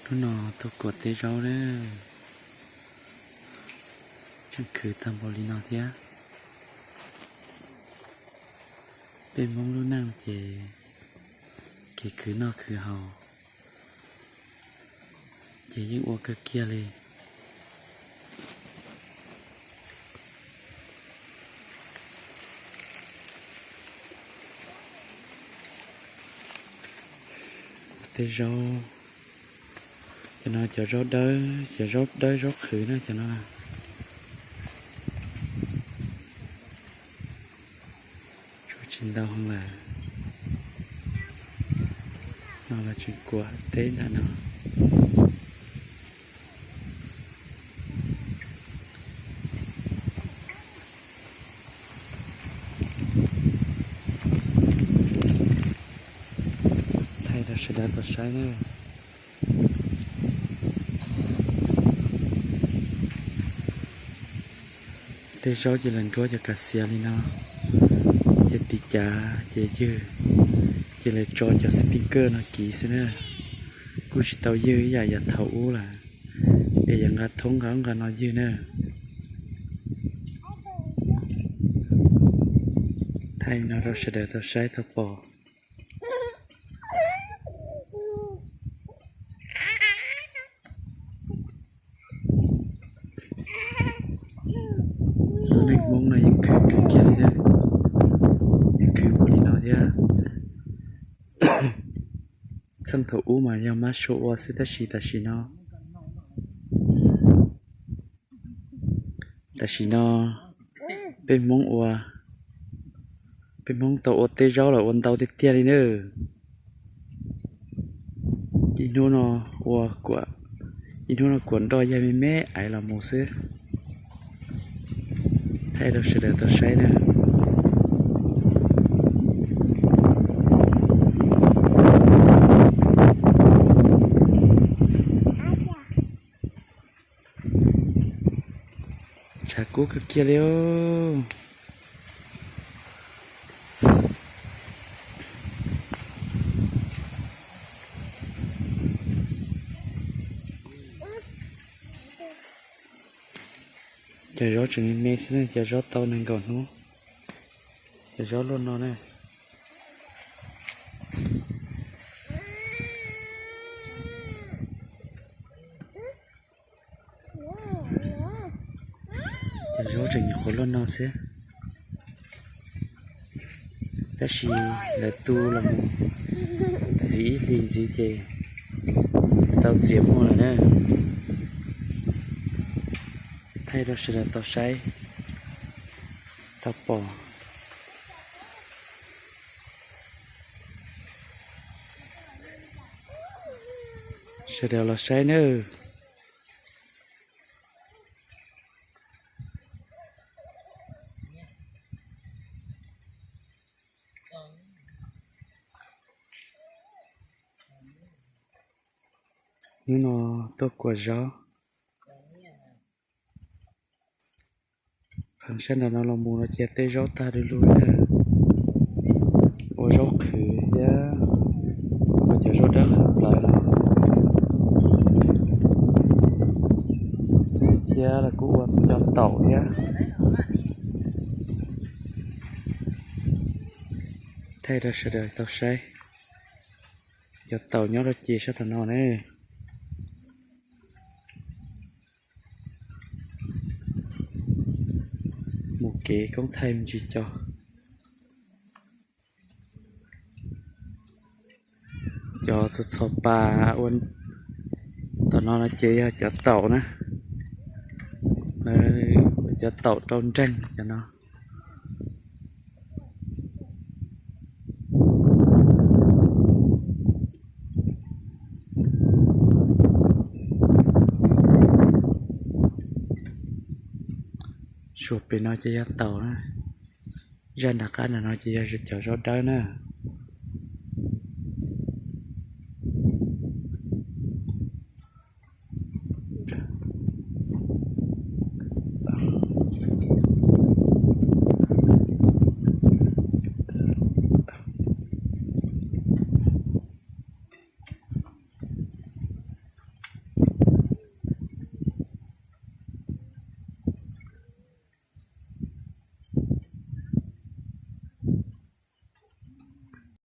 Hnub no tuaj kuam teb zaub na, tseem khwv tag npaum li no thiab. Peb Hmoob lub neej ces kev khwv noj khwv haus ces yeej ua kawg kiag li. Tej zaub, cov no cov zaub dawb, cov zaub dawb zaub qhwv na cov no. Tshuav tsis ntau heev lawm. No lawv tseem kuam teb ntawm no. Thaij rau sawv daws tau saib na. Tej zaub ces lawv nruab cov kav xiav li no, ces tim cav ces ywg, ces lawv tso cov sprinkler no kiv xwb na. Kuj tsis tau ywg ib yam yam thaum ub lawm, es yog nqa thoob nqa nqa no ywg na. Thaij no rau sawv daws tau saib tau pom. Lub neej Hmoob no yeej khwv kawg kiag li na, yeej khwv npaum li no thiab. Txheej thaum ub mas yog mab sua ua xwb tab sis tam sim no, tam sim no peb Hmoob ua, peb Hmoob tau ua teb zaub los ua ntau tiag tiag li na. Ib hnub no ua kuam, ib hnub no kuam nroj yaig me me aiv los mus xwb. Thaij rau sawv daws tau saib na. Tshav kub kawg kiag li. Cov zaub tseem me me xwb ne, cov zaub tau nees nkaum hnub, cov zaub luaj no ne. Cov zaub tseem nyuam qhuav luaj no xwb, tab sis lawv tu los mus ntxiv ib hlis ntxiv ces tau txiav muag lawm na. Thaij rau sawv daws tau saib tau pom. Sawv daws los saib nawb. Hnub no tuaj kuam zaub. Pheej sab nram no los mus no cia tej zaub tag du lug na. Ua zaub qhwv thiab, ua cov zaub dawb qhwv plawv no, thiab los kuj ua cov taum thiab. Thaij rau sawv daws tau saib, cov taum nyob rau ces sab tom no ne. Mus kev koob thaij me ntsis cov, cov txhos txhos pas ua tom no no ces yog cov taum na, cov taum rau nreeg cov no. Suav pem no ces yog taum na, zaj nram qab nram no ces yog cov zaub dawb na.